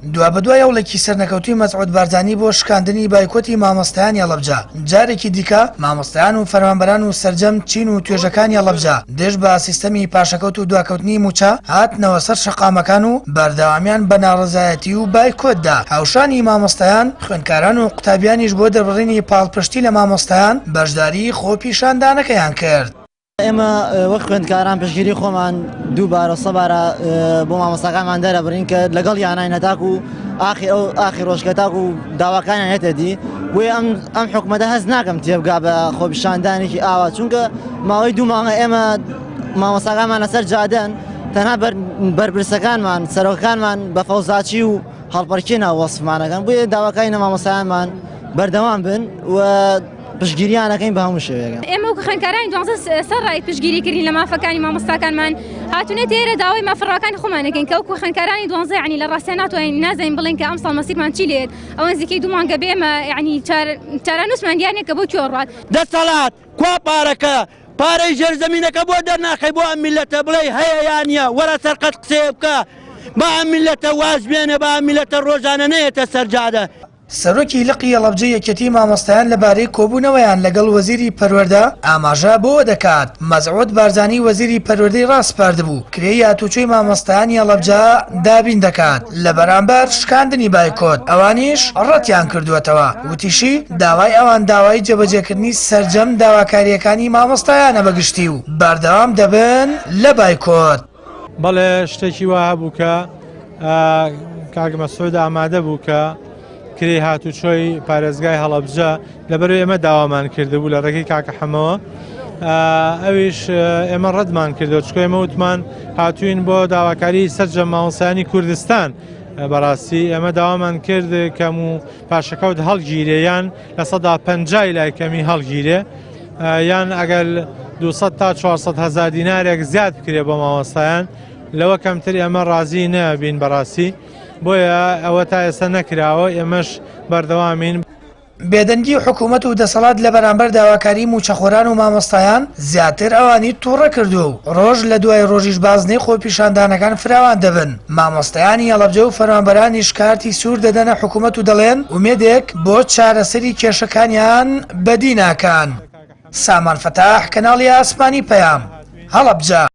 دوابەدوای هەوڵێکی سەرنەکەوتووی مەسعود بارزانی بۆ شکاندنی بایکۆتی مامۆستایانی هەڵەبجە، جارێکی دیکە مامۆستایان و فەرمانبەران و سەرجەم چین و توێژەکانی هەڵەبجە دژ بە سیستەمی پاشەکەوت و دواکەوتنی مووچە هاتنەوە سەر شەقامەکان و بەردەوامیان بە ناڕەزایەتی و بایکۆت دا. هاوشانی مامۆستایان، خوێندکاران و قوتابیانیش بۆ دەربڕینی پاڵپشتی لە مامۆستایان بەشداری خۆپیشاندانەکەیان کرد. ئێمە وەک خوێندکاران پشتگیری خۆمان دووبارە سەبارە بۆ مامۆستاکانمان دەرەبرین کە لەگەڵ یانای نەتاک و ئاخی ئەو ئاخی ڕۆژکە تاک و داواکانیان هێتە دی بۆیە ئەم ئەم حکومەتە هەست ناکەم تێبگا بە خۆپیشاندانێکی ئاوا چونکە ماوەی دوو مانگە ئێمە مامۆستاکانمان لەسەر جادەن تەنها بەرپرسەکانمان سەرۆکانمان بە فەوزاچی و هەڵپەرکێ ناو وەسفمانەکەن بۆیە داواکانی مامۆستایانمان بەردەوام بن و پشتگیریان ئەکەین بە هەموو شێوەیەک. ئێمە وەکو خوێندکارانی دوانزە سەر ڕای پشتگیری کردین لە مافەکانی مامۆستاکانمان هاتوونەتە ئێرە داوای مافە ڕەواکانی خۆمان ئەکەین کە وەکو خوێندکارانی دوانزە یعنی لە ڕاستیا ناتوانین نازانین بڵێین کە ئەمساڵ مەسیرمان چی لێت ئەوە نزیکەی دوو مانگە بێ ئێمە یعنی چارەنووسمان دیار نییە کە بۆ کوێ ڕات. دەسەڵات کوا پارەکە پارەی ژێر زەمینەکە بۆ دەرناخەی بۆ ئەم میللەتە بڵێی هەیە یا نییە وەرە سەر قەت قسەیە بکە با ئەم میللەتە واز بێنێ با ئەم میللەتە ڕۆژانە نەیەتە سەر جادە. سەرۆکی لقی هەڵەبجەی یەکێتی مامۆستایان لەبارەی کۆبوونەوەیان لەگەڵ وەزیری پەروەردە ئاماژە بەوە دەکات، مەسعود بارزانی وەزیری پەروەردەی ڕاسپاردبوو کرێی هاتوچۆی مامۆستایانی هەڵەبجە دابین دەکات لە بەرامبەر شکاندنی بایکۆت، ئەوانیش ڕەتیان کردووەتەوە. وتیشی، داوای ئەوان داوای جێبەجێکردنی سەرجەم داواکارییەکانی مامۆستایانە بەگشتی و بەردەوام دەبن لە بایکۆت. بەڵێ شتێکی وا هەبوو کە کاک مەسعود ئامادە بوو کە کرێی هاتوچۆی پارێزگای هەڵەبجە لەبەرەوەی ئێمە داوامان کردبوو لە ڕێگەی کاکە حەمەوە ئەویش ئێمە ڕەتمان کردەوە چکۆ ئێمە وتمان هاتوین بۆ داواکاری سەرجەم مامۆستایانی کوردستان بەڕاستی ئێمە داوامان کرد کەم و پاشەکەوت هەڵگیرێ یان 50% لای کەمی هەڵگیرێ یان ئەگەر 200 تا 400 هزار دینارێک زیاد بکرێ بۆ مامۆستایان لەوە کەمتر ئێمە ڕازی نابین بەڕاستی بۆیە ئەوە تا ئێستا نەکراوە ئێمەش بەردەوامین. بێدەنگی حکومەت و دەسەڵات لە بەرامبەر داواکاری مووچەخۆران و مامۆستایان زیاتر ئەوانی توڕە کردووە و ڕۆژ لە دوای ڕۆژیش بازنەی خۆپیشاندانەکان فراوان دەبن، مامۆستایانی هەڵەبجە و فەرمانبەرانیش کارتی سوور دەدەنە حکومەت و دەڵێن ئومێدێک بۆ چارەسەری کێشەکانیان بەدی ناکەن. سامان فەتاح، کەناڵی ئاسمانی پەیام، هەڵەبجە.